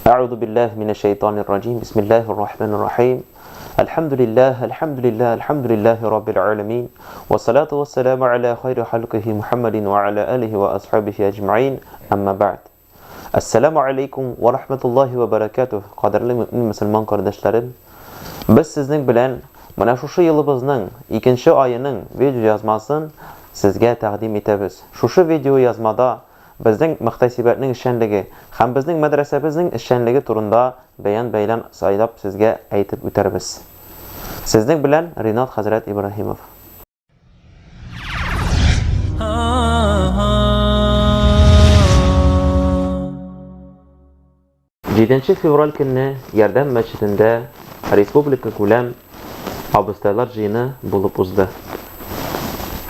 Әгъузу биллаһи минәш шайтанир раҗим. Бисмиллаһир рахманир рахим. Әлхәмдүлиллаһ, әлхәмдүлиллаһ, әлхәмдүлиллаһи раббил аламин. Вассалату вассаламу аля хайри халкихи Мухаммадин ва аля алихи ва асхабихи аҗмаин. Әмма бәгъд. Ассаламу алейкум ва рахматуллаһи ва баракатуһ. Кадерле мөэмин мөселман кардәшләрем, без сезнең белән менә шушы елыбызның икенче аеның видеоязмасын сезгә тәкъдим итәбез. Шушы видеоязмада Безнең мөхтәсибәтнең эшчәнлеге һәм безнең мәдрәсәбезнең эшчәнлеге турында бәян-бәйләм сайлап сезгә әйтеп үтәрбез. Сезнең белән Ринат хәзрәт Ибраһимов. Җиденче февраль көнне Ярдәм мәчетендә республика күләм абыстайлар җыены булып узды.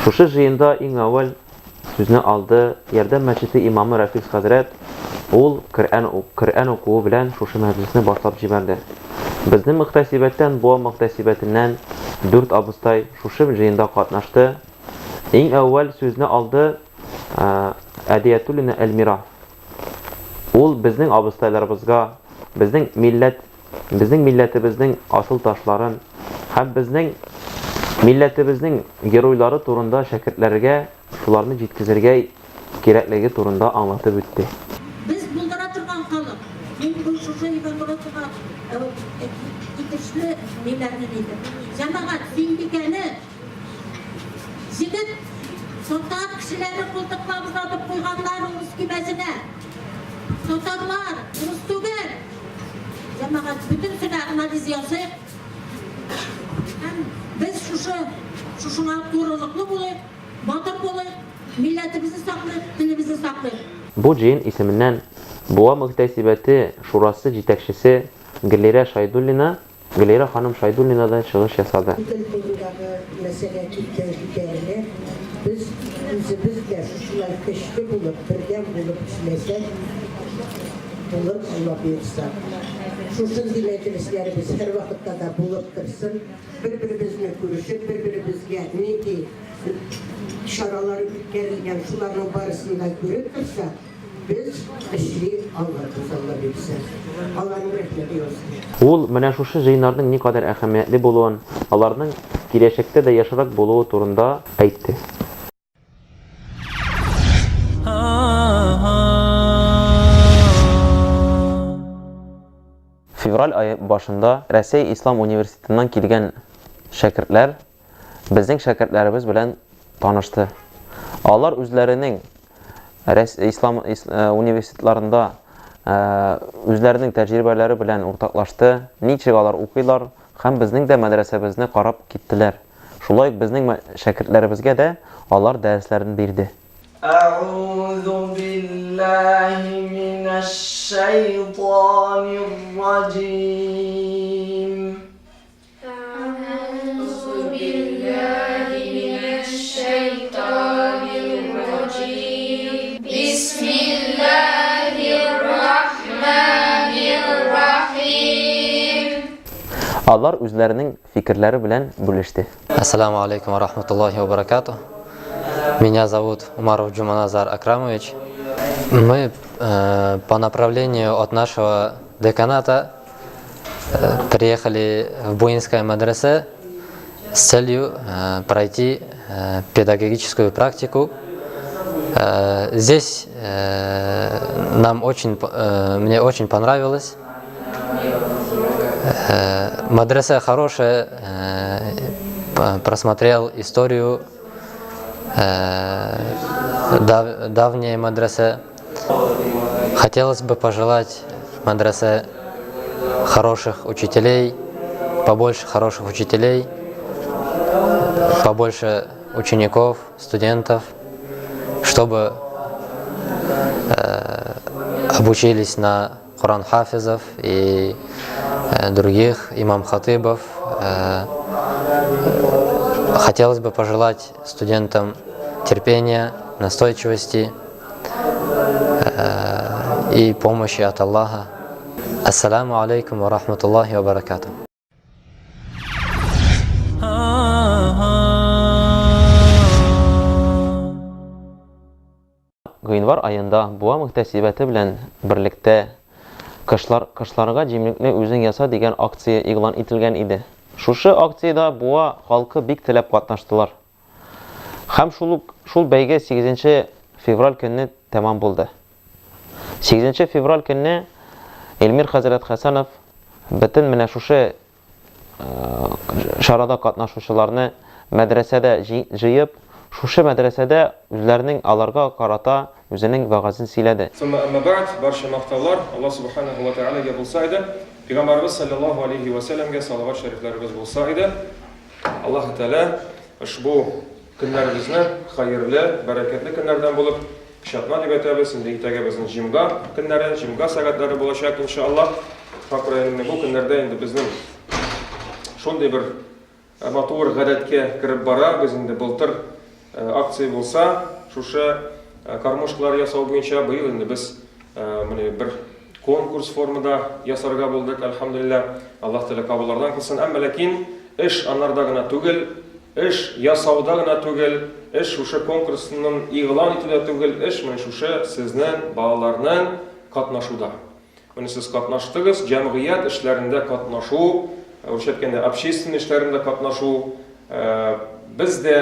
Шушы җыенда иң әүвәл сүзне алды Ярдәм мәчете имамы Рәфис хәзрәт, ул Коръән Коръән укуы белән шушы мәҗлесне башлап җибәрде. Безнең мөхтәсибәттән, Буа мөхтәсибәтеннән дүрт абыстай шушы җыенда катнашты. Иң әүвәл сүзне алды Әдиятуллина Эльмира. Ул безнең абыстайларыбызга, безнең милләт, безнең милләтебезнең асыл ташларын һәм безнең милләтебезнең геройлары турында шәкертләргә шуларны җиткезергә кирәклеге турында аңлатып үтте. Без булдыра торган халык. Мин бу шушы Иван Грозныйга китешле ниләрне нидер. Җәмәгать, Сөембикәне Җегет, татар кешеләре култыклап озатып куйганнар урыс көймәсенә. Татарлар, урыс түгел. Җәмәгать, бөтенесенә анализ ясыйк. Һәм без шушы шушыңа турылыклы булыйк, батыр булыйк, милләтебезне саклыйк, телебезне саклыйк. Бу җыен исеменнән Буа мөхтәсибәте шурасы җитәкчесе Гөллирә Шайдуллина Гөлира ханым Шайдуллина да чыгыш ясады. Тел турындагы мәсьәлә киткән күтәрелә. Без үзебез дә шушылай көчле булып, бердәм булып эшләсәк, булыр, Алла боерса. Шушындый мәҗлесләребез һәрвакытта да булып торсын. Бер-беребезне күрешеп, бер-беребезгә нинди чаралар үткәрелгән, шуларның барысын да күреп торсак, Без эшли алырбыз, Алла бирсә. Алланың рәхмәте яусын. Ул менә шушы җыеннарның никадәр әһәмиятле булуын, аларның киләчәктә дә ешрак булуы турында әйтте. Февраль ае башында Рәсәй ислам университетыннан килгән шәкертләр безнең шәкертләребез белән танышты. Алар үзләренең ислам университетларында үзләренең тәҗрибәләре белән уртаклашты, ничек алар укыйлар һәм безнең дә мәдрәсәбезне карап киттеләр. Шулай ук безнең шәкертләребезгә дә алар дәресләрен бирде. Әгъузу биллаһи минәш-шәйтанир-раҗим. Алар үзләренең фикерләре белән бүлеште. Ассаламу алейкум ва рахматуллахи ва баракатух. Меня зовут Умаров Джуманазар Акрамович. Мы э, по направлению от нашего деканата приехали в Буинское мадресе с целью э, пройти э, педагогическую практику. Э, здесь нам очень, мне очень понравилось. Мадресе хорошая, просмотрел историю давней мадресе. Хотелось бы пожелать мадресе хороших учителей, побольше хороших учителей, побольше учеников, студентов, чтобы э, обучились на Коран хафизов и э, других имам-хатыбов. Э, хотелось бы пожелать студентам терпения, настойчивости э, и помощи от Аллаха. Ассаламу алейкум ва рахматуллахи ва баракату. Гыйнвар аенда Буа мөхтәсибәте белән берлектә Кышлар, Кышларга җимлекне үзең яса дигән акция игълан ителгән иде. Шушы акциядә Буа халкы бик теләп катнаштылар. Һәм шул ук шул бәйге сигезенче февраль көнне тәмам булды. Сигезенче февраль көнне Эльмир хәзрәт Хәсәнов бөтен менә шушы чарада катнашучыларны мәдрәсәдә җыеп, шушы мәдрәсәдә үзләренең аларга карата үзенең вәгазен сөйләде. Сумма әмма бәгъд, барча мактаулар Аллаһ Субханәһү вә Тәгаләгә булса иде, Пәйгамбәребез салләллаһу алейһи вә сәлләмгә салават шәрифләребез булса иде. Аллаһы Тәгалә ошбу көннәребезне хәерле, бәрәкәтле көннәрдән булып, Кычатма дип әйтәбез, инде иртәгә безнең җомга көннәре, җомга сәгатьләре булачак, иншаллаһ. Шуңа күрә инде бу көннәрдә инде безнең шундый бер э, матур гадәткә кереп бара. Без инде былтыр э, акция булса, шушы э, кормушкалар ясау буенча быел инде без менә бер конкурс формада ясарга булдык, әлхәмдүлилләһ. Аллаһ Тәгалә кабуллардан кылсын. Әмма ләкин эш анарда гына түгел, эш ясауда гына түгел, эш шушы конкурсның игълан итүдә түгел, эш менә шушы сезнең балаларның катнашуда. Менә сез катнаштыгыз, җәмгыять эшләрендә катнашу, урысча әйткәндә, общественный эшләрендә катнашу, без дә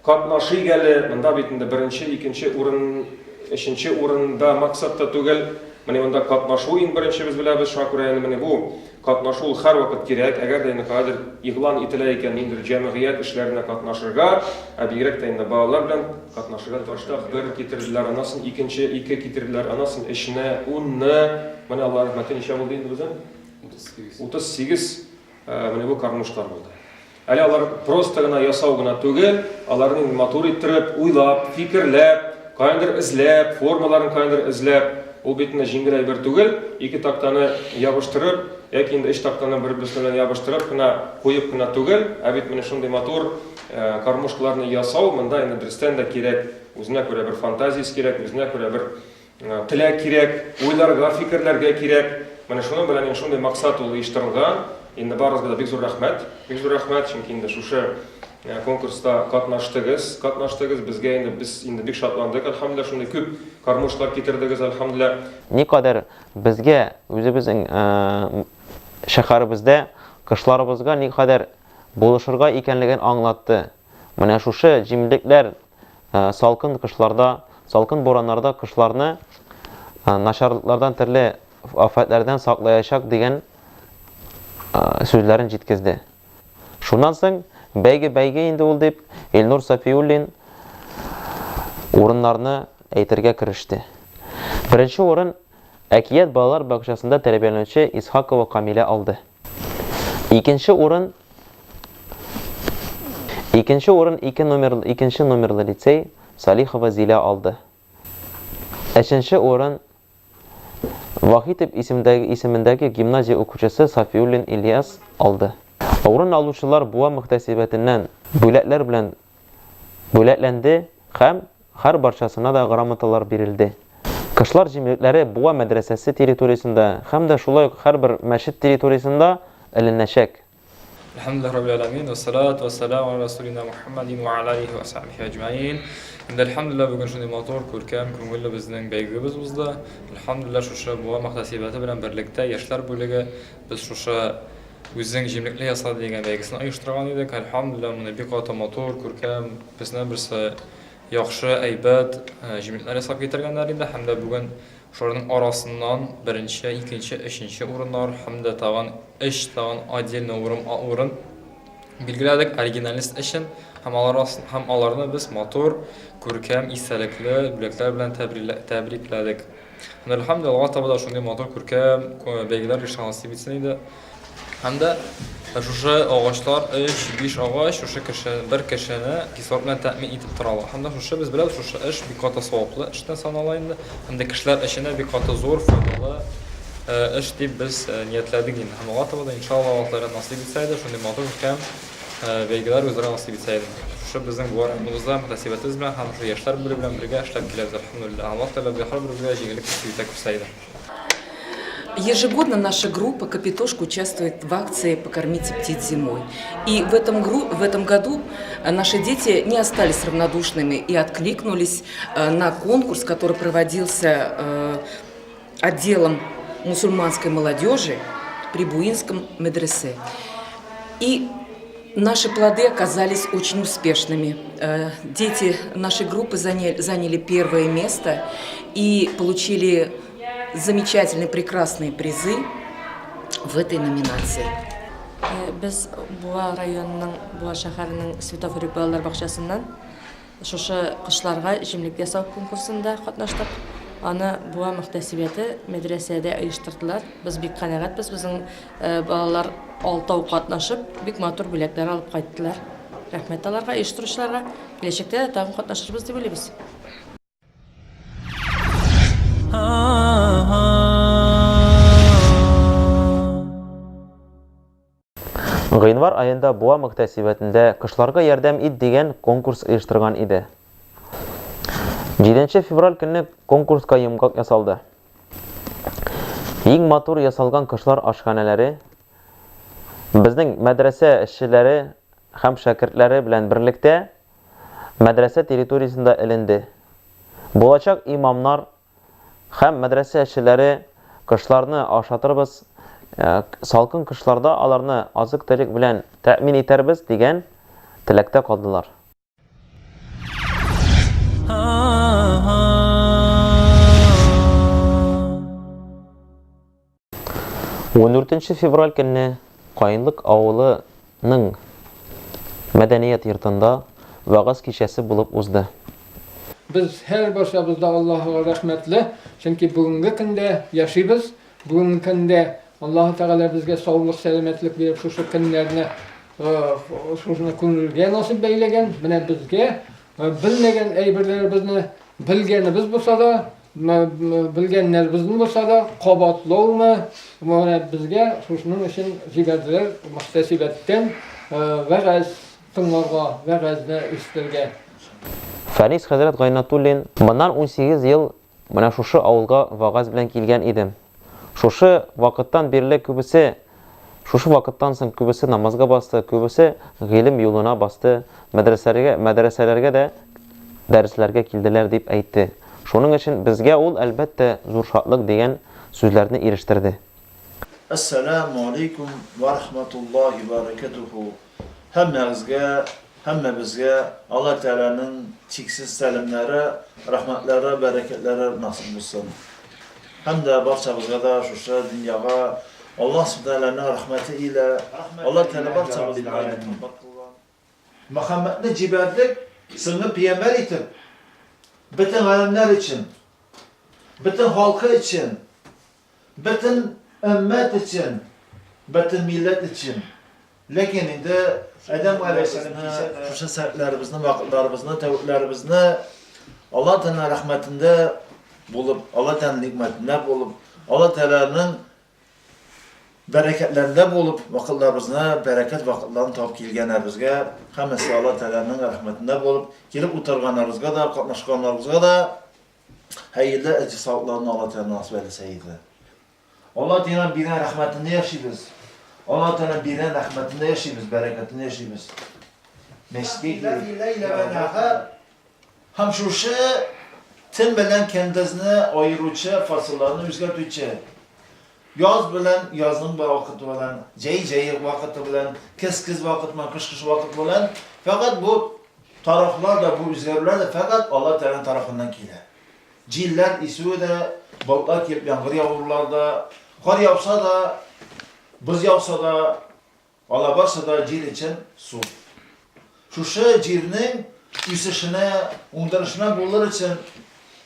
катнашыйк әле, монда бит инде беренче, икенче урын, өченче урында максат та түгел. Менә монда катнашу иң беренче без беләбез, шуңа күрә инде менә бу катнашу ул һәрвакыт кирәк. Әгәр дә инде кадер игълан ителә икән, ниндидер җәмгыять эшләренә катнашырга, ә бигрәк тә инде балалар белән катнашырга башта бер китерделәр, аннан соң икенче, ике китерделәр, аннан соң өчне, унны. Менә Алла рәхмәте ничә булды инде безнең? 38. 38 менә бу кормушкалар булды. Әле алар просто гына ясау гына түгел, аларны инде матур иттереп, уйлап, фикерләп, каяндыр эзләп, формаларын каяндыр эзләп, ул бит инде җиңел әйбер түгел, ике тактаны ябыштырып, яки инде өч тактаны бер-берсе белән ябыштырып кына, куеп кына түгел, ә бит менә шундый матур кормушкаларны ясау, монда инде дөрестән дә кирәк, үзенә күрә бер фантазиясе кирәк, үзенә күрә бер Теләк кирәк, уйларга, фикерләргә кирәк. Менә шуның белән инде шундый максат ул оештырылган. Инде барыгызга да бик зур рәхмәт. Бик зур рәхмәт, чөнки инде шушы конкурста катнаштыгыз, катнаштыгыз. Безгә инде без инде бик шатландык, әлхәмдүлилләһ, шундый күп кормушкалар китердегез, әлхәмдүлилләһ. Никадәр безгә үзебезнең шәһәребездә кышларыбызга никадәр булышырга икәнлеген аңлатты. Менә шушы җимлекләр салкын кышларда, салкын бураннарда кышларны начарлыклардан, төрле афәтләрдән саклаячак дигән сүзләрен җиткезде. Шуннан соң бәйге бәйге инде ул дип Илнур Сафиуллин урыннарны әйтергә кереште. Беренче урын Әкият балалар бакчасында тәрбияләнүче Исхакова Камилә алды. Икенче урын Икенче урын ике номер, икенче номерлы лицей Салихова Зилә алды. Өченче урын Вахитов исемдәге исемендәге гимназия укучысы Сафиуллин Ильяс алды. Урын алучылар Буа мөхтәсибәтеннән бүләкләр белән бүләкләнде һәм һәр барчасына да грамоталар бирелде. Кышлар җимлекләре Буа мәдрәсәсе территориясендә һәм дә шулай ук һәрбер мәчет территориясендә эленәчәк. Әлхәмдүлилләһи раббил галәмин, вәссалату вәссәламу аля расулина Мухаммадин ва аля алихи ва сахбихи әҗмәин. Инде әлхәмдүлилләһ бүген шундый матур, күркәм, күңелле безнең бәйгебез узды. Әлхәмдүлилләһ шушы Буа мөхтәсибәте белән берлектә яшьләр бүлеге без шушы Үзең җимлекле яса дигән бәйгесен оештырган идек. Әлхәмдүлилләһ, моны бик каты матур, күркәм, берсеннән берсе яхшы, әйбәт җимлекләр ясап китергәннәр иде. Һәм дә бүген шуларның арасыннан беренче, икенче, өченче урыннар һәм дә тагын өч тагын отдельный урын, урын билгеләдек оригинальность өчен һәм алар һәм аларны без матур, күркәм, истәлекле бүләкләр белән тәбрикләдек. Һәм әлхәмдүлилләһ, алга таба да шундый матур, күркәм бәйгеләр оештырырга насыйп итсен иде. Һәм дә шушы агачлар, өч, биш агач, шушы кеше, бер кешене кислород белән тәэмин итеп тора ала. Һәм дә шушы без беләбез, шушы эш бик каты саваплы эштән санала инде. Һәм дә кешеләр өчен дә бик каты зур, файдалы эш дип без ниятләдек инде. Һәм алга таба да, иншалла, Аллаһ Тәгалә насыйп итсә иде, шундый матур, күркәм бәйгеләр уздырырга насыйп итсә иде. Шушы безнең Буа районыбызда мөхтәсибәтебез белән һәм шушы яшьләр бүлеге белән бергә эшләп киләбез, әлхәмдүлилләһ. Аллаһ Тәгалә безгә һәрберебезгә җиңеллек насыйп итә күрсә иде. Ежегодно наша группа «Капитошка» участвует в акции «Покормите птиц зимой». И в этом, в этом году наши дети не остались равнодушными и откликнулись на конкурс, который проводился отделом мусульманской молодежи при Буинском медресе. И наши плоды оказались очень успешными. Э, дети нашей группы заняли, заняли первое место и получили замечательные, прекрасные призы в этой номинации. Э, без Буа районының Буа шәһәренең Светофорик балалар бакчасыннан шушы кышларга җимлек ясау конкурсында катнаштык. Аны Буа мөхтәсибәте мәдрәсәдә оештырдылар. Без бик канәгатьбез. Безнең э, балалар алтау катнашып, бик матур бүләкләр алып кайттылар. Рәхмәт аларга, оештыручыларга. Киләчәктә дә тагын катнашырбыз дип уйлыйбыз. Гыйнвар аенда Буа мөхтәсибәтендә Кышларга ярдәм ит дигән конкурс оештырган иде. 7 февраль көнне конкурска йомгак ясалды. Иң матур ясалган кышлар ашханәләре безнең мәдрәсә эшчеләре һәм шәкертләре белән берлектә мәдрәсә территориясендә эленде. Булачак имамнар Һәм мәдрәсә эшчеләре кышларны ашатырбыз, салкын кышларда аларны азык-төлек белән тәэмин итәрбез дигән теләктә калдылар. Ундүртенче февраль көнне Каенлык авылының мәдәният йортында вәгазь кичәсе булып узды. Без һәрбарчабыз да Аллаһыга рәхмәтле, чөнки бүгенге көндә яшибез, бүгенге көндә Аллаһы Тәгалә безгә саулык, сәламәтлек биреп, шушы көннәрне, шушыны күрергә насыйп бәйләгән. Менә безгә белмәгән әйберләребезне белгәнебез булса да, белгәннәребезне булса да, кабатлаумы, менә безгә шушының өчен җибәрделәр мөхтәсибәттән вәгазь тыңларга, вәгазьне ишетергә. Фәнис хәзрәт Гайнатуллин, Моннан 18 ел менә шушы авылга вәгазь белән килгән идем. Шушы вакыттан бирле күбесе, шушы вакыттан соң күбесе намазга басты, күбесе гыйлем юлына басты, мәдрәсәләргә, мәдрәсәләргә дә дәресләргә килделәр, дип әйтте. Шуның өчен безгә ул, әлбәттә, зур шатлык, дигән сүзләрне ирештерде. Әссәләмү алейкум вә рахматуллаһи вә бәрәкәтүһү. Һәммәгезгә, һәммәбезгә Алла Тәгаләнең чиксез сәламнәре, рәхмәтләре, бәрәкәтләре насыйп булсын. Һәм дә барчабызга да шушы дөньяга Аллаһ Субхану Тәгаләнең рәхмәте илә, Алла Тәгалә барчабызны да кылган. Мөхәммәдне җибәрдек соңгы пиямбәр итеп, бөтен галәмнәр өчен, бөтен халкы өчен, Бөтен өммәт өчен, бөтен милләт өчен. Ләкин инде Адәм галәйһиссәламне шушы сәгатьләребезне, вакытларыбызны, тәүлекләребезне Алла Тәгаләнең рәхмәтендә булып, Алла Тәгаләнең никмәтендә булып, Алла Тәгаләнең бәрәкәтләрендә булып, вакытларыбызны бәрәкәт вакытларын табып килгәннәребезгә һәммәсе Алла Тәгаләнең рәхмәтендә булып, килеп утырганнарыбызга да, катнашканнарыбызга да Хәерле әҗер-савапларны Алла Тәгалә насыйп әйләсә иде. Алла Тәгалә биргән рәхмәтендә яшибез. Алла Тәгалә биргән рәхмәтендә яшибез, бәрәкәтендә яшибез. Мәчеткә килеп, һәм шушы төн белән көндезне аеручы, фасылларны үзгәртүче, яз белән язның вакыты белән, җәй җәй вакыты белән, көз көз вакыты белән, кыш кыш вакыты белән, фәкать бу Тарафлар да, бу үзгәрүләр дә фәкать Алла Тәгаләнең тарафыннан килә. Җилләр исүе дә, болытлар килеп яңгыр явырулар да, кар яуса да, боз яуса да, алар барсы да җир өчен су. Шушы җирнең үсешенә, уңдырышына булыр өчен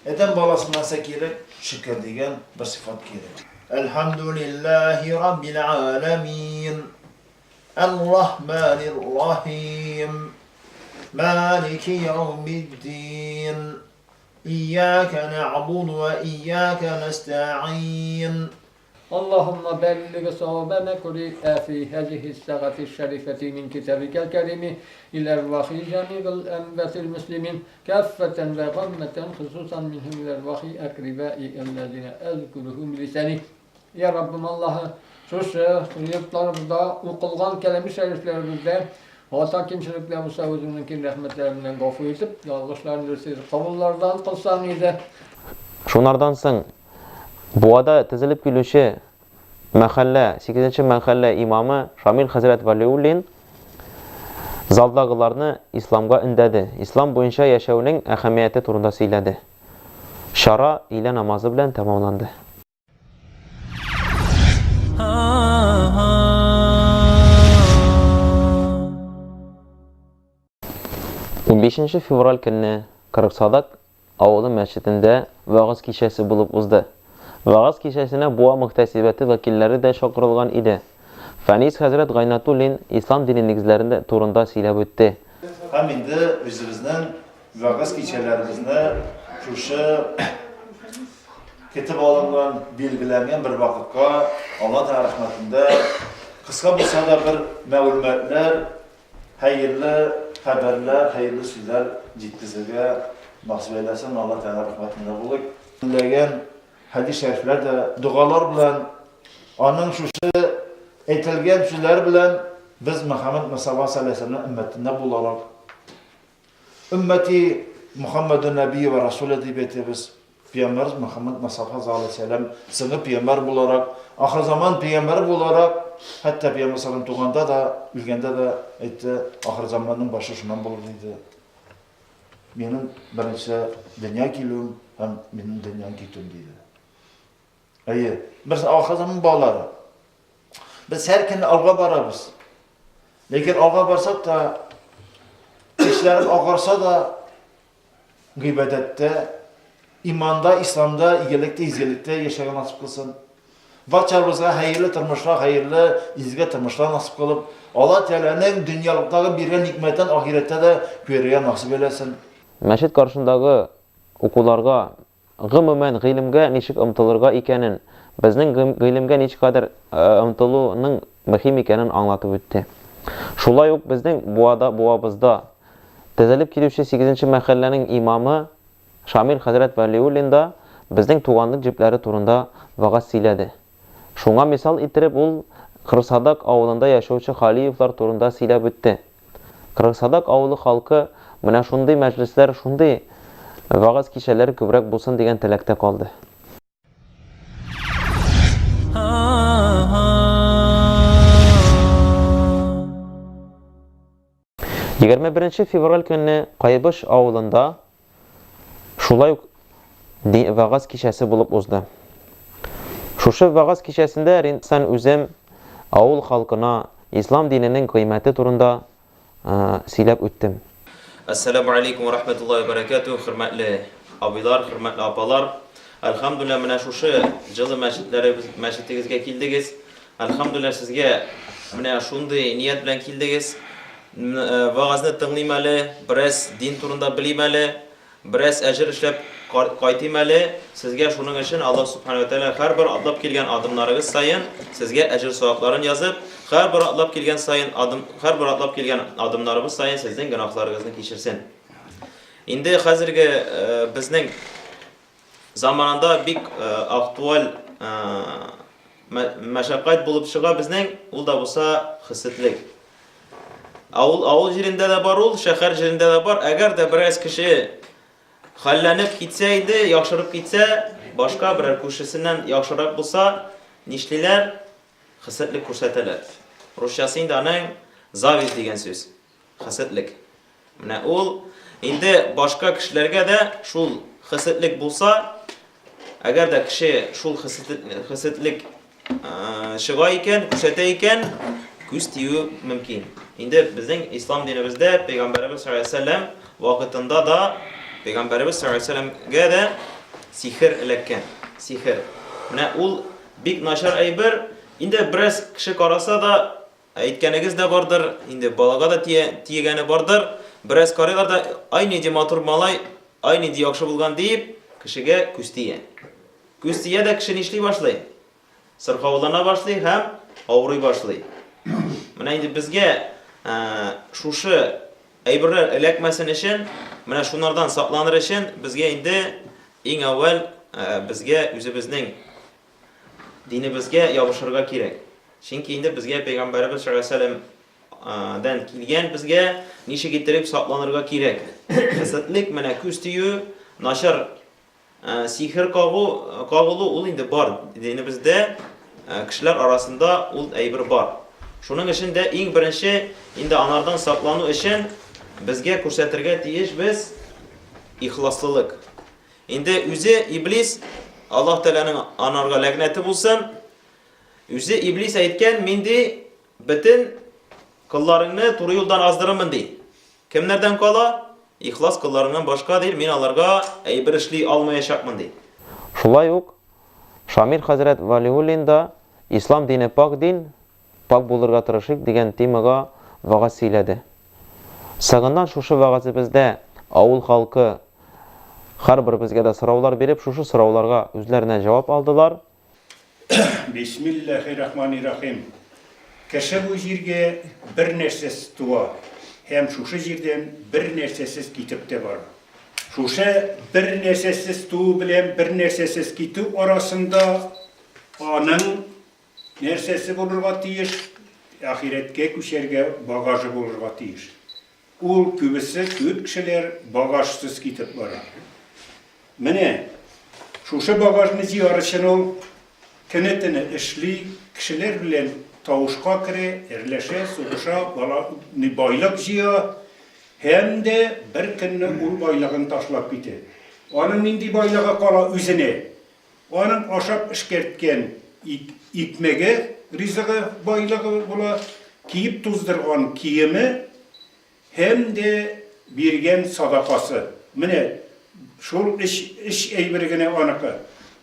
адәм баласына нәрсә кирәк? Шөкер дигән бер сыйфат кирәк. Әлхәмдүлилләһи раббил галәмин. Әр-Рахманир Рахим. Малики яумиддин. Ияка нәгъбуду вә ияка нәстәгыйн. Аллаһумма бәллиг саваба ма кури'a фи һазихис сәгатис шәрифәти мин китабикәл кәрими илә әрвахи җәмигыл әмватил мөслимин каффәтән вә гаммәтән хосусан минһум илә әрвахи әкрибаи әлләзинә әзкүрүһүм билисәни. Я Раббым Аллаһы, шушы йортларыбызда укылган кәләме шәрифләребездә хата кимчелекләр булса, үзеңнең киң рәхмәтләрең белән гафу итеп, ялгышларын дөрес итеп кабуллардан кылсаң иде. Шунардан соң. Буада тезелеп килүче мәхәллә, сигезенче мәхәллә имамы Шамил хәзрәт Вәлиуллин залдагыларны исламга өндәде, ислам буенча яшәүнең әһәмияте турында сөйләде. Чара өйлә намазы белән тәмамланды. Унбишенче февраль көнне Кырыксадак авылы мәчетендә вәгазь кичәсе булып узды. Вәгазь кичәсенә Буа мөхтәсибәте вәкилләре дә чакырылган иде. Фәнис хәзрәт Гайнатуллин ислам дине нигезләрендә турында сөйләп үтте. Һәм инде үзебезнең вәгазь кичәләребезне шушы көтеп алынган, билгеләнгән бер вакытка Алла Тәгалә рәхмәтендә кыска булса да бер мәгълүматлар Хәерле хәбәрләр, хәерле сүзләр җиткезергә насыйп әйләсен, Алла Тәгалә рәхмәтендә булыйк. Меңләгән хәдис шәрифләр дә догалар белән, аның шушы әйтелгән сүзләр белән без Мөхәммәд Мостафа саллаллаһу алейһи ва сәлләмнең өммәтендә буларак, Өммәти Мөхәммәдүн нәбийю вә расуле дип әйтәбез. Пәйгамбәребез Мөхәммәд Мостафа саллаллаһу алейһи ва сәлләм соңгы пәйгамбәр буларак, ахырзаман пәйгамбәре буларак, хәтта пәйгамбәр саллаллаһу туганда да, үлгәндә дә әйтте, ахырзаманның башы шуннан булыр диде. Минем беренче дөнья килүем һәм минем дөньядан китүем диде. Әйе, без ахырзаман балалары. Без һәр көн алга барабыз. Ләкин алга барсак та, тешләрем агарса да, гыйбадәттә, иманда, исламда, игелектә, изгелектә яшәргә насыйп кылсын. Барчабызга хәерле тормышлар, хәерле, изге тормышлар насыйп кылып, Алла Тәгаләнең дөньялыктагы биргән никмәтен ахирәттә дә күрергә насыйп әйләсен. Мәчет каршындагы укуларга Гомумән, гыйлемгә ничек омтылырга икәнен, безнең гыйлемгә ничкадәр омтылуның мөһим икәнен аңлатып үтте. Шулай ук безнең Буада, Буабызда тезелеп килүче сигезенче мәхәлләнең имамы Шамил хәзрәт Вәлиуллин да безнең туганлык җепләре турында вәгазь сөйләде. Шуңа мисал иттереп ул Кырсадак авылында яшәүче Халиевлар турында сөйләп үтте. Кырыксадак авылы халкы менә шундый мәҗлесләр, шундый вәгазь кичәләре күбрәк булсын дигән теләктә калды. 21 февраль көнне Кайбыч авылында шулай ук вәгазь кичәсе булып узды. Шушы вәгазь кичәсендә Ринсан үзем авыл халкына ислам диненең кыйммәте турында сөйләп үттем. Әссәламү алейкум вә рахмәтуллаһи вә бәрәкәтүһ, хөрмәтле абыйлар, хөрмәтле апалар. Әлхәмдүлилләһ, менә шушы җылы мәчетләребез, мәчетегезгә килдегез. Әлхәмдүлилләһ, сезгә менә шундый ният белән килдегез. Вәгазьне тыңлыйм әле, бераз дин турында белим әле, бераз әҗер эшләп кайтыйм әле. Сезгә шуның өчен Аллаһ Субхану ва Тәгалә һәрбер атлап килгән адымнарыгыз саен сезгә әҗер-савапларын язып, һәрбер атлап килгән саен адым, һәрбер атлап килгән адымнарыбыз саен сезнең гөнаһларыгызны кичерсен. Инде хәзерге безнең Заманында бик актуаль мәшәкать булып чыга безнең, ул да булса хесетлек. Авыл, авыл җирендә дә бар ул, шәһәр җирендә дә бар. Әгәр дә бераз кеше хәлләнеп китсә инде, яхшырып китсә, башка берәр күршесеннән яхшырак булса, нишлиләр? Хесетлек күрсәтәләр. Русчасы инде аның зависть дигән сүз. Хәсәтлек. Менә ул инде башка кешеләргә дә шул хәсәтлек булса, әгәр дә кеше шул хәсәтлек чыга икән, күрсәтә икән, күз тию мөмкин. Инде безнең ислам динебездә пәйгамбәребез саллаллаһу алейһи вәсәлләм вакытында да пәйгамбәребез саллаллаһу алейһи вәсәлләмгә дә сихер эләккән. Сихер. Менә ул бик начар әйбер. Инде бераз кеше караса да, Әйткәнегез дә бардыр, инде балага да тия, тиегәне бардыр. Бераз карыйлар да, ай нинди матур малай, ай нинди яхшы булган диеп, кешегә күз тия. Күз тия дә кеше нишли башлый? Сырхаулана башлый һәм авырый башлый. Менә инде безгә шушы әйберләр эләкмәсен өчен, менә шунардан сакланыр өчен безгә инде иң әүвәл безгә үзебезнең Динебезгә ябышырга кирәк. Чөнки инде безгә пәйгамбәребез саллаллаһу алейһи ва сәлләм дән килгән безгә ничек иттереп сакланырга кирәк. Хәсәтлек менә күз тию, начар Сихер кагу, кагылу ул инде бар. Динебездә кешеләр арасында ул әйбер бар. Шуның өчен дә иң беренче инде анардан саклану өчен безгә күрсәтергә тиеш без ихласлылык. Инде үзе иблис, Аллаһ Тәгаләнең анарга ләгънәте булсын, үзе иблис әйткән, мин ди, бөтен колларыңны туры юлдан аздырырмын ди. Кемнәрдән кала? Ихлас колларыңнан башка, ди, мин аларга әйбер эшли алмаячакмын, ди. Шулай ук Шамил хәзрәт Вәлиуллин да Ислам дине пакь дин, пакь булырга тырышыйк дигән темага вәгазь сөйләде. Соңыннан шушы вәгазебездә авыл халкы һәрберебезгә дә сораулар биреп, шушы сорауларга үзләренә җавап алдылар. Бисмилләһи-рахмани-рахим. Кеше бу җиргә бер нәрсәсез туа һәм шушы җирдән бер нәрсәсез китеп тә бара. Шушы бер нәрсәсез туу белән бер нәрсәсез китү арасында аның нәрсәсе булырга тиеш? Ахирәткә күчәргә багажы булырга тиеш. Ул күбесе, күп кешеләр багажсыз китеп бара. Менә шушы багажны җыяр өчен ул көне-төне эшли, кешеләр белән тавышка керә, әрләшә, сугыша, бала, байлык җыя һәм дә бер көнне ул байлыгын ташлап китә. Аның нинди байлыгы кала үзенә? Аның ашап эшкәрткән ик, икмәге, ризыгы, байлыгы була, киеп туздырган киеме һәм дә биргән садакасы. Менә шул өч, өч әйбер генә аныкы.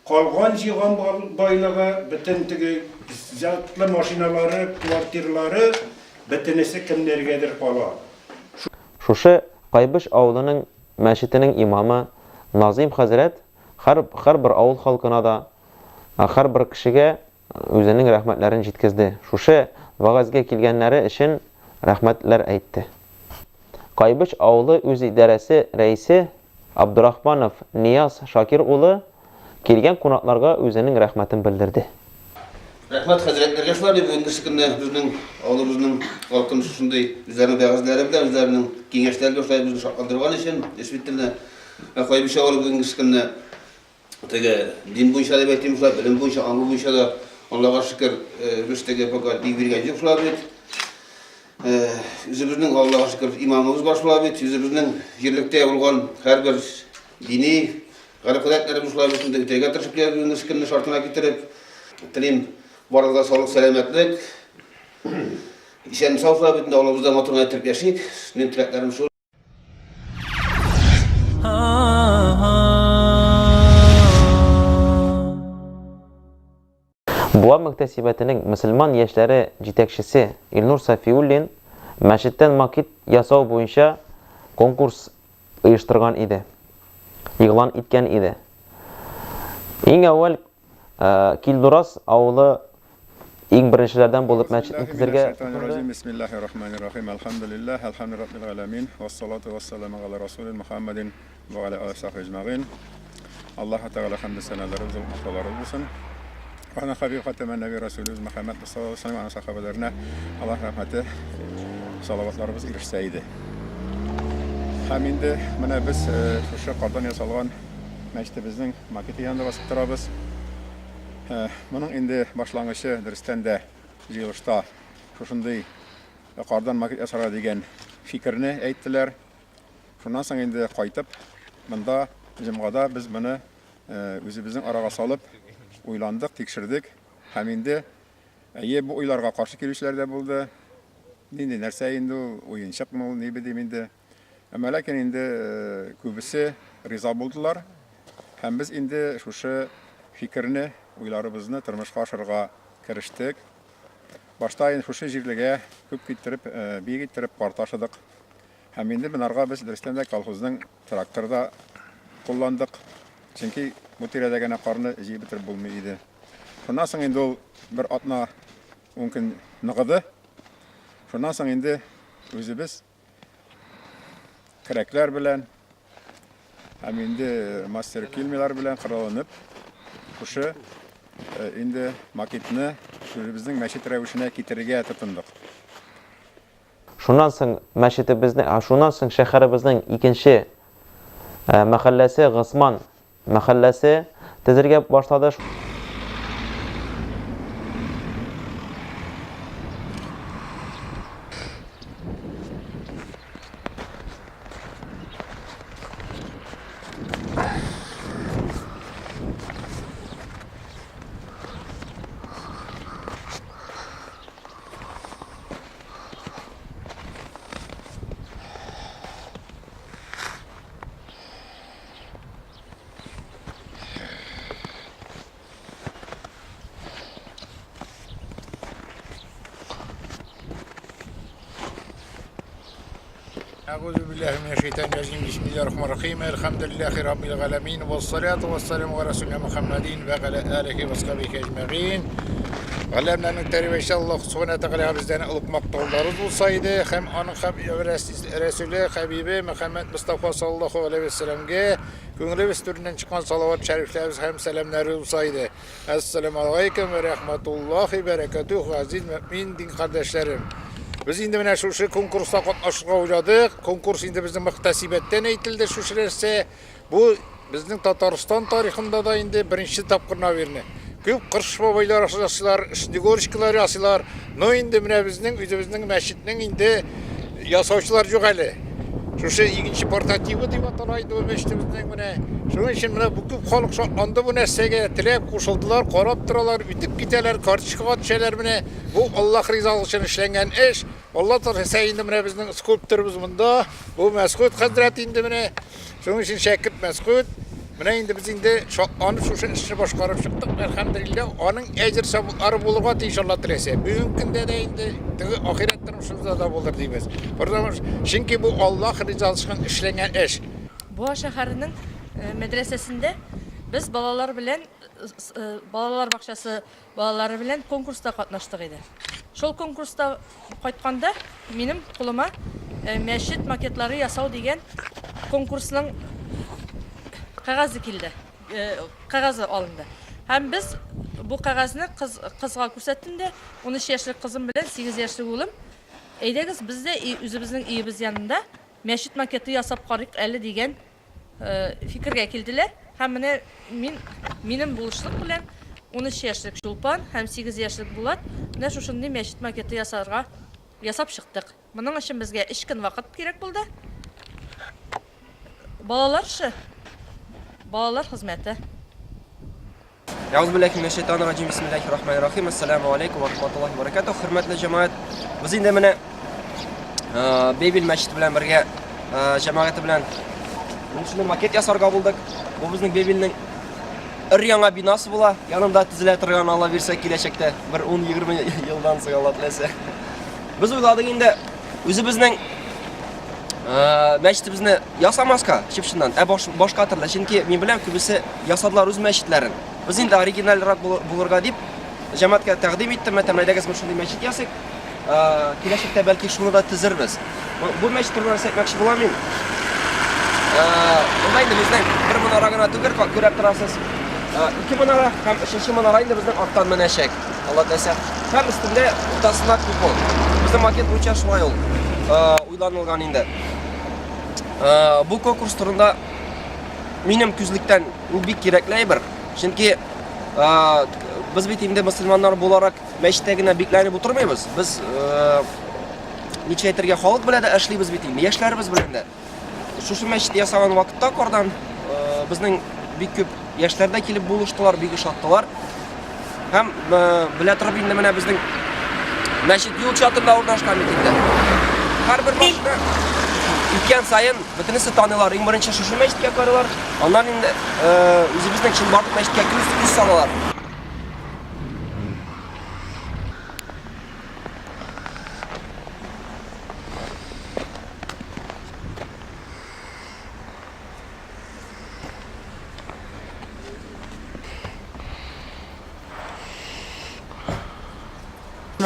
Калган җыйган байлыгы, бөтен теге затлы машиналары, квартирлары, бөтенесе кемнәргәдер кала. Шушы Кайбыч авылының мәчетенең имамы Назыйм хәзрәт Һәр, һәрбер авыл халкына да, һәрбер кешегә үзенең рәхмәтләрен җиткезде. Шушы вәгазьгә килгәннәре өчен рәхмәтләр әйтте. Кайбыч авылы үзидарәсе рәисе Абдурахманов Нияз Шакир улы килгән кунакларга үзенең рәхмәтен белдерде. Рәхмәт хәзрәтләргә шулай дип бүгенгесе көнне безнең авылыбызның халкын шушындый үзләренең вәгазьләре белән, үзләренең киңәшләре белән шулай безне шатландырган өчен, действительно, Ә Кайбыч авылы бүгенге көнне теге дин буенча дип әйтим шулай, белем буенча, аңы буенча да Аллага шөкер, без теге пока дин биргән юк шулай бит. Үзебезнең Аллага шөкер имамыбыз бар шулай бит, үзебезнең җирлектә булган һәрбер дини гореф-гадәтләребез шулай бит, инде үтәргә тырышып киләбез бүгенге көнне шартына китереп. Телим барыгызга саулык, сәламәтлек. Исән-сау шулай бит инде авылыбызда матур гына итеп яшик. Минем теләкләрем шул. Буа мөхтәсибәтенең мөселман яшьләре җитәкчесе Илнур Сафиуллин мәчеттән макет ясау буенча конкурс оештырган иде, игълан иткән иде. Иң әүвәл Килдураз авылы иң беренчеләрдән булып мәчетне төзергә тотынды. Бисмиллахир-рахманир-рахим. Әлхәмдүлилләһ, әлхәмдү раббил галәмин, вассалату вассаламу галя расулин Мухаммадин ва галя алиһи сахби әҗмәгыйн. Аллаһу Тәгалә хәмде сәналары зур мактаулары булсын. Ана хабиб хатаман нәби Расулыбыз Мөхәммәд саллаллаһу алейһи ва сәлләм аның сахабәләренә Аллаһ рәхмәте, салаватларыбыз ирешсә иде. Һәм инде менә без э, шушы кардан ясалган мәчетебезнең макеты янында басып торабыз. Э, моның инде башлангычы дөрестән дә җыелышта шушындый кардан макет ясарга дигән фикерне әйттеләр. Шуннан соң инде кайтып, монда җомгада без моны э, үзебезнең арага салып уйландык, тикшердек һәм инде әйе, бу уйларга каршы килүчеләр дә булды. Нинди нәрсә инде ул, уенчыкмы ул, ни дим инде. Әмма ләкин инде күбесе риза булдылар. Һәм без инде шушы фикерне, уйларыбызны тормышка ашырырга керештек. Башта инде шушы җирлегә күп киттереп, биек иттереп кар ташыдык. Һәм инде монарга без дөрестән дә колхозның тракторы да кулландык. Чөнки бу тирәдә генә карны җыеп бетереп булмый иде. Шуннан соң инде ул бер атна, ун көн ныгыды. Шуннан соң инде үзебез Көрәкләр белән һәм инде мастер килмилар белән коралланып, шушы э, инде макетны үзебезнең мәчет рәвешенә китерергә тотындык. Шуннан соң мәчетебезне, шуннан соң шәһәребезнең икенче э, мәхәлләсе Госман. мәхәлләсе төзергә башлады. أعوذ بالله من الشيطان الرجيم بسم الله الرحمن الرحيم الحمد لله رب العالمين والصلاة والسلام على رسولنا محمد وعلى آله وصحبه أجمعين Галәмнәрнең тәрбияче Аллаһ Субхана Тәгалә бездән олуг мактаулары булса иде һәм аның Рәсүле Хәбибе Мөхәммәд Мостафа саллаллаһу алейһи вә сәлләмгә күңелебез түреннән чыккан салават шәрифләребез һәм сәламнәре булса иде. Әссәламу алейкум вә рәхмәтуллаһи бәрәкәтүһ, газиз мөэмин дин кардәшләрем. Без инде менә шушы конкурста катнашырга уйладык. Конкурс инде безнең мөхтәсибәттән әйтелде шушы нәрсә. Бу безнең Татарстан тарихында да инде беренче тапкыр, наверное. Күп кырш бабайлар ясыйлар, снегурочкалар ясыйлар. Но инде менә безнең үзебезнең мәчетнең инде ясаучылар юк әле. Шушы икенче портативы дип атала инде бу мәчетебезнең менә. Шуның өчен менә бу күп халык шатланды бу нәрсәгә, теләп кушылдылар, карап торалар, үтеп китәләр, карточкага төшәләр менә. Бу Аллаһ ризалыгы өчен эшләнгән эш. Алла теләсә инде менә безнең скульпторыбыз монда, бу Мәсгуть хәзрәт инде менә. Шуның өчен шәкерт Мәсгуть, менә инде без инде шатланып шушы эшне башкарып чыктык, әлхәмдүлилләһ, аның әҗер саваплары булырга тиеш, Алла теләсә. Бүгенге көндә дә инде теге ахирәт тормышыбызда да булыр дибез. Потому чөнки бу Аллаһ ризалыгы өчен эшләнгән эш. Буа шәһәренең мәдрәсәсендә без балалар белән балалар бакчасы балалары белән конкурста катнаштык иде. Шул конкурста кайтканда минем кулыма мәчет макетлары ясау дигән конкурсның кәгазе килде. Кәгазе алынды. Һәм без бу кәгазьне кыз, кызга күрсәттем дә, 13 яшьлек кызым белән 8 яшьлек улым, әйдәгез, без дә үзебезнең өебез янында мәчет макеты ясап карыйк әле дигән фикергә килделәр һәм менә мин, минем булышлык белән 13 яшьлек Чулпан һәм 8 яшьлек Булат менә шушындый мәчет макеты ясарга ясап чыктык. Моның өчен безгә өч көн вакыт кирәк булды. Балалар эше, балалар хезмәте. Әгъузу биллахи минәш шайтанир раҗим. Бисмиллахир рахманир рахим. Ассаламу алейкум ва рахматуллахи ва баракатух. Хөрмәтле җәмәгать, без инде менә э, Бейбил мәчете белән бергә э, җәмәгате белән шундый макет ясарга булдык. Бу безнең Бейбилнең өр яңа бинасы була. Янында төзелә торган Алла бирсә киләчәктә бер 10-20 елдан соң Алла теләсә. Без уйладык инде үзебезнең э, мәчетебезне ясамаска, чып-чыннан, ә баш, башка төрле. Чөнки мин беләм, күбесе ясадылар үз мәчетләрен. Без инде оригинальрак булырга дип, җәмәгатькә тәкъдим иттем, мәтәм, әйдәгез без шундый мәчет ясыйк. Э, киләчәктә бәлки шуны да төзербез. Бу мәчет турында нәрсә әйтмәкче булам мин. Э, монда инде безнең бер манара гына түгел, күреп торасыз. Э, ике манара һәм өченче манара инде безнең арттан менәчәк. Алла теләсә. Һәм өстендә уртасында купол. Безнең макет буенча шулай ул уйланылган инде. Бу конкурс турында минем күзлектән ул бик кирәкле әйбер. Чөнки без бит инде мөселманнар буларак мәчеттә генә бикләнеп утырмыйбыз. Без ничә әйтергә халык белән дә эшлибез бит инде, яшьләребез белән дә. Шушы мәчет ясаган вакытта кардан безнең бик күп яшьләр дә килеп булыштылар, бик ошаттылар. Һәм белә торып инде менә безнең мәчет юл чатында урнашкан бит инде. Һәрбер машина үткән саен бөтенесе таныйлар. Иң беренче шушы мәчеткә карыйлар, аннан инде үзебезнең чынбарлык мәчеткә күз, күз салалар.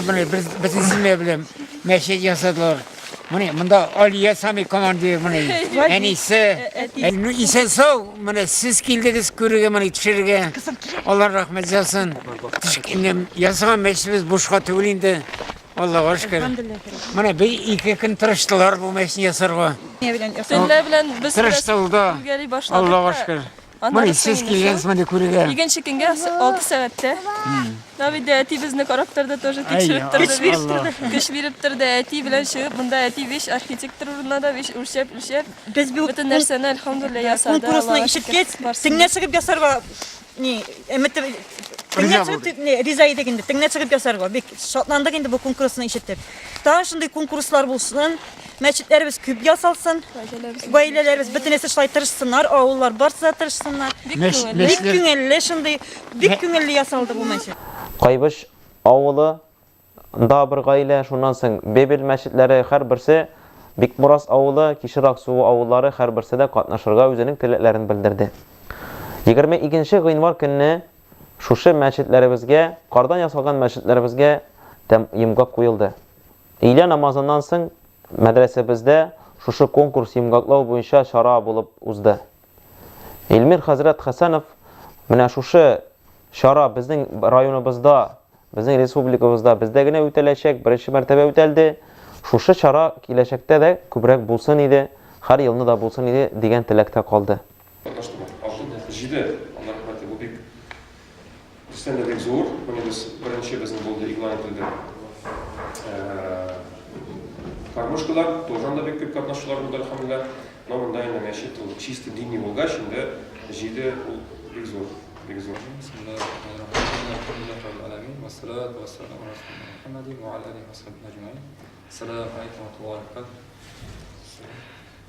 Менә без бөтен семья белән мәчет ясадылар. Менә монда Алия сами командир менә әнисе. Ну исән сау, менә сез килдегез күрергә, менә төшерергә. Алла рәхмәт яусын. Ясаган мәчетебез бушка түгел инде. Аллага шөкер. Менә бер ике көн тырыштылар бу мәчетне ясарга. Төнлә белән без Тырыштылды. Аллага шөкер. Аннары Менә сез соң инде килгәнсез шул. моны күрергә. Икенче көнгә 6 сәгатьтә. Давид дә әти безне карап торды, тоже тикшереп торды, Көч биреп торды. Көч биреп торды. Әти белән чыгып, монда әти вещь архитектор урынына да вещь үлчәп, үлчәп. Без бу бөтен нәрсәне әлхәмдулилла ясады. Конкурсны Аллага шөкер. ишеткәч, Барсын. теңнә чыгып ясарга ни, өмете Риза теңнә чыгып ни, риза идек инде, теңнә чыгып ясарга. Бик шатландык инде бу конкурсны ишетеп. Тагын шундый конкурслар булсын, мәчетләребез күп ясалсын, гаиләләребез бөтенесе шулай тырышсыннар, авыллар барсы да тырышсыннар. Бик Бик күңелле. күңелле шундый, бик күңелле ясалды бу мәчет. Кайбыч авылы да бер гаилә, шуннан соң Бебел мәчетләре һәрберсе, Бикмурас авылы, Кишерак суы авыллары һәрберсе дә катнашырга үзенең теләкләрен белдерде. 22 гыйнвар көнне шушы мәчетләребезгә, кардан ясалган мәчетләребезгә тәм йомгак куелды. Өйлә намазыннан соң мәдрәсәбездә шушы конкурс йомгаклау буенча чара булып узды. Илмир хәзрәт Хәсәнов менә шушы чара безнең районыбызда, безнең республикабызда бездә генә үтәләчәк, беренче мәртәбә үтәлде. Шушы чара киләчәктә дә күбрәк булсын иде, һәр елны да булсын иде дигән теләктә калды. Катнаштымы? Алты, җиде. Алла рәхмәте, бу бик дөрестән дә бик зур. Моны без беренче безнең булды, игълан ителде. Кормушкалар, тоже анда бик күп катнашучылар булды, әлхәмдүлилләһ. Но монда инде мәчет ул чисто дини булгач, инде җиде ул бик зур, бик зур.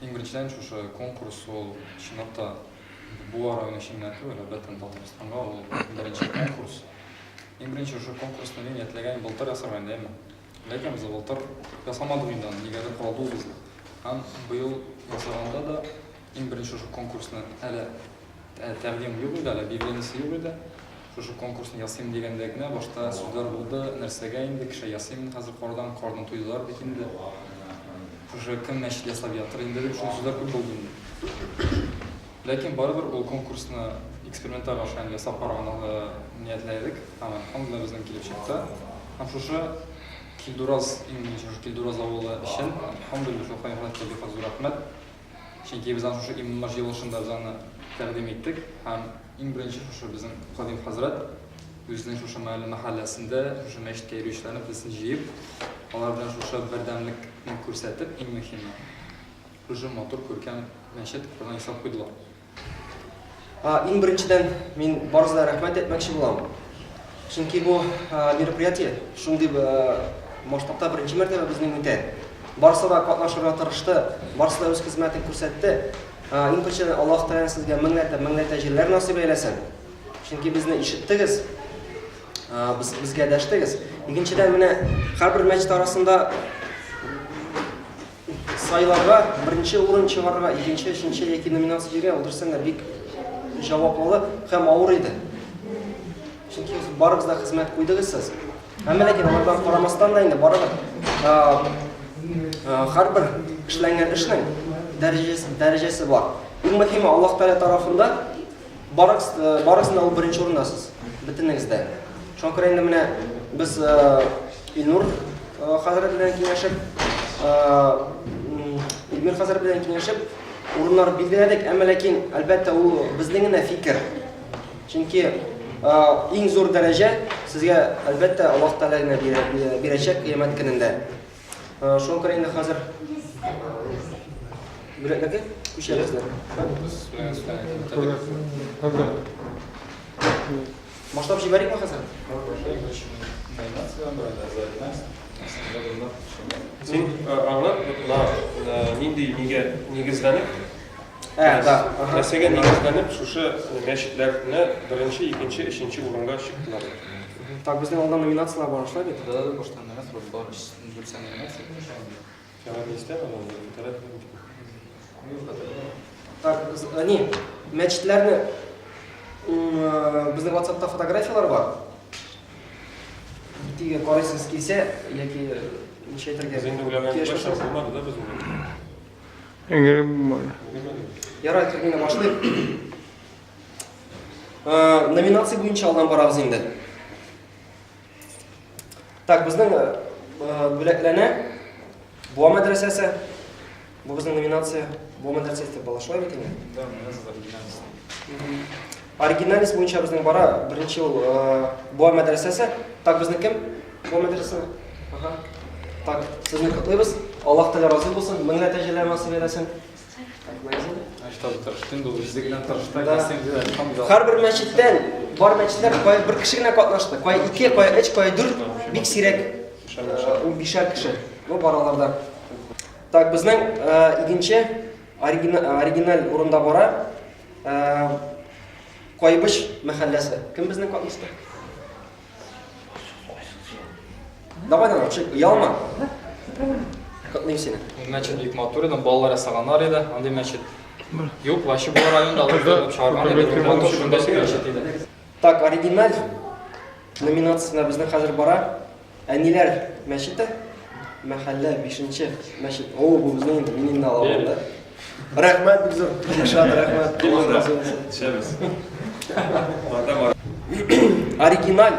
Иң беренчедән, шушы конкурс ул чынлап та Буа районы өчен генә түгел, әлбәттә, Татарстанга ул беренче конкурс. Иң беренче шушы конкурсны мин ниятләгән былтыр ясарга инде, әйме. Ләкин без былтыр ясамадык инде аны, нигәдер калды ул бездә. Һәм быел ясаганда да иң беренче шушы конкурсны әле тәкъдим юк иде, әле объявлениесе юк иде. Шушы конкурсны ясыйм дигәндә генә башта сүзләр булды, нәрсәгә инде кеше ясыйм хәзер кардан, кардан туйдылар бит инде. Шушы кем мәчет ясап ятыр инде дип шундый сүзләр күп булды инде. Ләкин барыбер ул конкурсны эксперименталь аша инде ясап карарга ниятләдек һәм әлхәмдулилла безнең килеп чыкты. Һәм шушы Килдураз, иң беренче шушы Килдураз авылы өчен әлхәмдулилла шул хәйрханәткә бик зур рәхмәт. Чөнки без аны шушы имамнар җыелышында без аны тәкъдим иттек һәм иң беренче шушы безнең Кадим хәзрәт үзенең шушы мәхәлләсендә шушы мәчеткә йөрүчеләрне бөтенесен җыеп, алар белән шушы бердәмлекне күрсәтеп, иң мөһиме, шушы матур күркәм мәчет урынына ясап куйдылар. Иң беренчедән, мин барыгызга да рәхмәт әйтмәкче булам. Чөнки бу мероприятие шундый масштабта беренче мәртәбә безнең үтә. Барысы да катнашырга тырышты, барысы да үз хезмәтен күрсәтте. Иң беренчедән, Аллаһ Тәгалә сезгә меңләтә, меңләтә әҗерләр насыйп әйләсен. Чөнки безне ишеттегез, без, безгә дәштегез. Икенчедән, менә һәрбер мәчет арасында Сайларга, беренче урын чыгарырга, икенче, өченче яки номинация җиргә ул дөрестән дә бик җаваплылы һәм авыр иде. Чөнки барыгыз да хезмәт куйдыгыз сез. Әмма ләкин алардан карамастан да инде барыбер һәрбер эшләнгән эшнең дәрәҗәсе, дәрәҗәсе бар. Иң мөһиме Аллаһ Тәгалә тарафында барыгыз, барыгызның да ул беренче урында сез, бөтенегез дә. Шуңа күрә инде менә без Илнур хәзрәт белән киңәшеп, Илмир хәзрәт белән киңәшеп, урыннар билгеләдек, әмма ләкин, әлбәттә, ул безнең генә фикер. Чөнки иң зур дәрәҗә сезгә, әлбәттә, Аллаһ Тәгалә генә бирәчәк кыямәт көнендә. Шуңа күрә инде хәзер бүләкләргә күчәбез дә. Башлап җибәрикме хәзер? Син аңлат, на нинди нигә нигезләнеп, Ә, да, ага. нәрсәгә нигезләнеп шушы мәчетләрне беренче, икенче, өченче урынга чыктылар? Так, безнең алда номинацияләр бар, шулай бит? Да, да, башта номинацияләр бар, дүрт номинация буенча инде. Сиңа не истәме, Так, ни, мәчетләрне безнең WhatsAppта фотографияләр бар. Тиге карыйсыз килсә, яки ничә әйтергә. Без инде уйланган булмады да безнең. Әңгәмә булмады. Ярай, турнирны башлыйк. Номинация буенча алдан барабыз инде. Так, безнең бүләкләнә Буа мәдрәсәсе. Бу безнең номинация Буа мәдрәсәсе дип була, шулай бит инде? Да, номинация оригинальность. Оригинальность буенча безнең бара беренче ул э, Буа мәдрәсәсе. Так, безнең кем? Буа мәдрәсәсе. Ага. Так, сезне котлыйбыз. Аллаһ Тәгалә разый булсын, меңләтә җәллә насыйп әйләсен. Һәрбер мәчеттән, бар мәчетләр кая бер кеше генә катнашты, кая ике, кая өч, кая дүрт, бик сирәк унбишәр кеше. Бу бар аларда. Так, безнең икенче оригиналь урында бара Кайбыч мәхәлләсе. Кем безнең катнашты? Давай, давай, чык, оялма. Котлыйм сине. Мәчет бик матур иде, балалар ясаганнар иде, андый мәчет. Юк, вообще бу районда алар берләп чыгарган иде, матур шундый мәчет иде. Так, оригиналь номинациясенә безнең хәзер бара. Әниләр мәчете, мәхәллә, бишенче мәчет. О, бу безнең инде, мин инде алам да. Рәхмәт бик зур. Ришат, рәхмәт. Аллаһ разый булсын. Төшәбез. Оригиналь.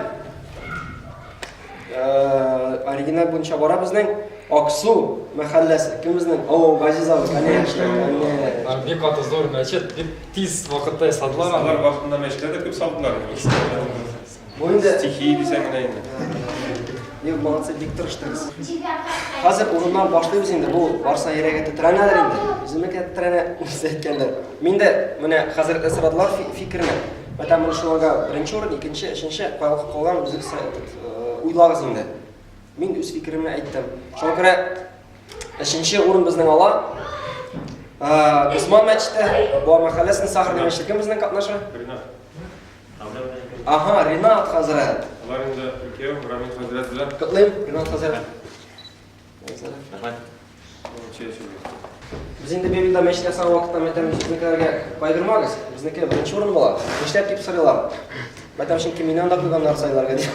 Э, оригиналь буенча бара безнең Аксу мәхәлләсе. Кем безнең? О, Газиз абый, конечно, конечно. Бик каты зур мәчет, бик тиз вакытта ясадылар аны. Алар вакытында мәчетләр дә күп салдылар. Бу инде стихия дисәң генә инде. Юк, молодцы, бик тырыштыгыз. Хәзер урыннан башлыйбыз инде. Бу барса йөрәге тетрәнәдер инде. Үземнеке тетрәнә, үзе әйткәндә. Мин дә менә хәзер сорадылар фикерне. Мәтәм менә шуларга беренче урын, икенче, өченче калган үзе э, уйлагыз инде. Мин үз фикеремне әйттем. Шуңа күрә өченче урын безнең ала. Э, Госман мәчете, Буа мәхәлләсенең Сахарный мәчете кем безнең катнаша? Ринат. Ага, Ринат хәзрәт. Алар инде икәү, Рамил хәзрәт белән. Котлыйм, Ринат хәзрәт. Рәхмәт. Без инде Бибилда мәчет ясаган вакытта мәйтәм, безнекеләргә кайгырмагыз. Безнеке беренче урын була. Нишләп дип сорыйлар. Мәйтәм, чөнки мине анда куйганнар сайларга дип.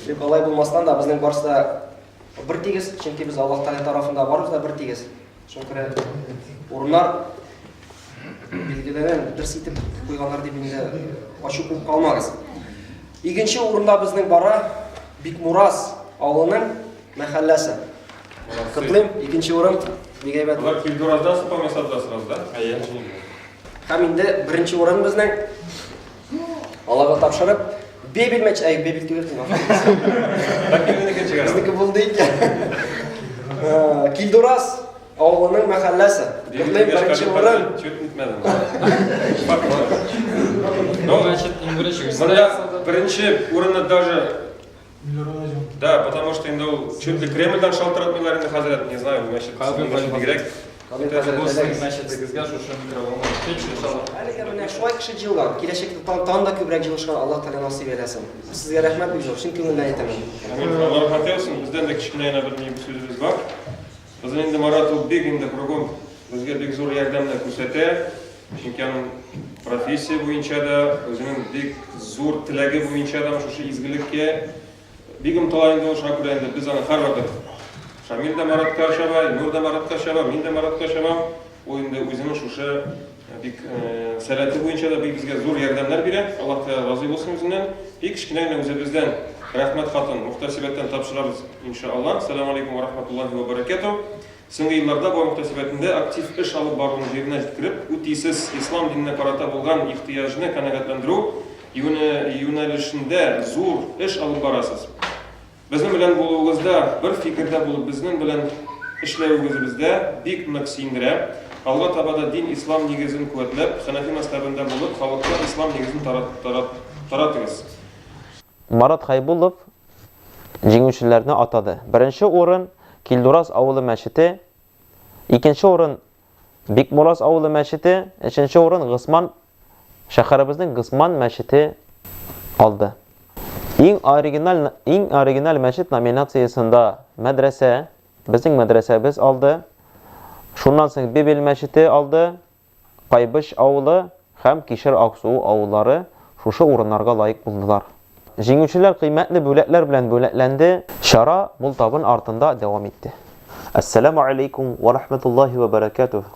Юк, алай булмастан да безнең барысы да бер тигез, чөнки без Аллаһ Тәгалә тарафында барыбыз да бер тигез. Шуңа күрә урыннар билгеләгән, дөрес итеп куйганнар дип инде ачу куып калмагыз. Икенче урында безнең бара Бикмураз авылының мәхәлләсе. Котлыйм, икенче урын бик әйбәт. Алар Килдураздан сыпам ясадылар сразу, да? Әйе. Һәм инде беренче урын безнең Аллага тапшырып, Бебел мәч, әй, Бебел түгел, Безнеке булды икән. Э, Килдураз авылының мәхәлләсе. Котлыйм, беренче урын. Чуть нитмәдем. Ну, значит, иң беренче Монда беренче урынны даже Да, потому что инде ул чуть ли Кремльдән шалтыратмыйлар инде хәзрәт, не знаю, мәчет. Бигрәк. Мәчетегезгә шушы микроволновый пич иншалла. Әлегә менә шулай кеше җыелган. Киләчәктә тагын да күбрәк җыелышкан Аллаһ Тәгалә насыйп әйләсен. Сезгә рәхмәт бик зур, чын күңелдән әйтәмен. Амин. Алла рәхмәт яусын. Бездән дә кечкенә генә бер ни сүзебез бар. Безнең инде Марат ул бик инде кругом безгә бик зур ярдәмне күрсәтә. Чөнки аның профессия буенча да, үзенең бик зур теләге буенча да шушы изгелеккә бик омтыла инде ул. Шуңа күрә инде без аны һәрвакыт Шамил дә Маратка чаба, Илнур да Маратка чаба, мин дә Маратка чабам. Ул инде үзенең шушы бик сәләте буенча да бик безгә зур ярдәмнәр бирә. Аллаһ Тәгалә разый булсын үзеннән. Бик кечкенә генә үзебездән рәхмәт хатын мөхтәсибәттән тапшырабыз, иншаллаһ. Сәламу алейкум ва рахматуллаһи ва баракатуһ. Соңгы елларда Буа мөхтәсибәтендә актив эш алып баруны җиренә җиткереп үтисез, ислам диненә карата булган ихтыяҗны канәгатьләндерү юнәлешендә зур эш алып барасыз. Безнең белән булуыгызда, бер фикердә булып безнең белән эшләвегезебездә бик нык сөендерә. Алга таба да дин ислам нигезен куәтләп, хәнәфи мәзһәбендә булып, халыкка ислам нигезен таратыгыз. Марат Хәйбуллов җиңүчеләрне атады. Беренче урын Килдураз авылы мәчете, икенче урын Бикмураз авылы мәчете, өченче урын Госман шәһәребезнең Госман мәчете алды. Иң оригиналь иң оригиналь мәчет номинациясендә мәдрәсә, безнең мәдрәсәбез алды. Шуннан соң Бибел мәчете алды. Кайбыч авылы һәм Кишер Аксуы авыллары шушы урыннарга лаек булдылар. Җиңүчеләр кыйммәтле бүләкләр белән бүләкләнде. Чара мул табын артында дәвам итте. Әссәламү алейкум вә рахмәтуллаһи вә бәрәкәтүһ.